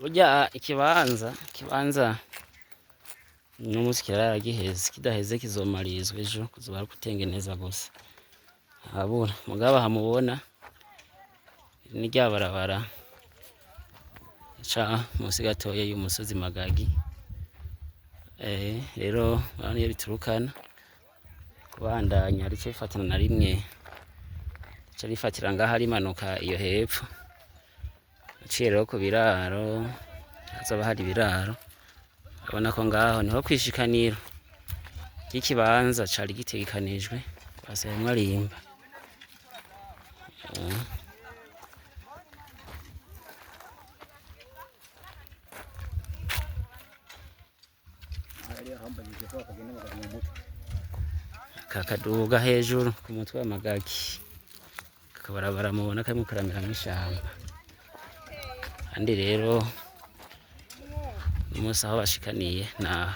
Burya ikibanza n'umunsi kirara giheze, kidaheze kizomarizwa ejo, kuzoba ari ukutengeneza gusa habura. Mugabo aha mubona ni rya barabara rica musi gatoya y'umusozi Magagi. Rero urabona iyo riturukana kubandanya rica rifatana na rimwe, rica rifatira ngaha rimanuka iyo hepfo. Uciye rero ku biraro, hazoba hari ibiraro. Urabona ko ngaho niho kwishikaniro ry'ikibanza cari gitegekanijwe kwa Sehemwarimba. Kakaduga hejuru ku mutwe wa Magagi, akabarabara mubona karimwo karamera mw'ishamba. Kandi rero umunsi aho bashikaniye naho.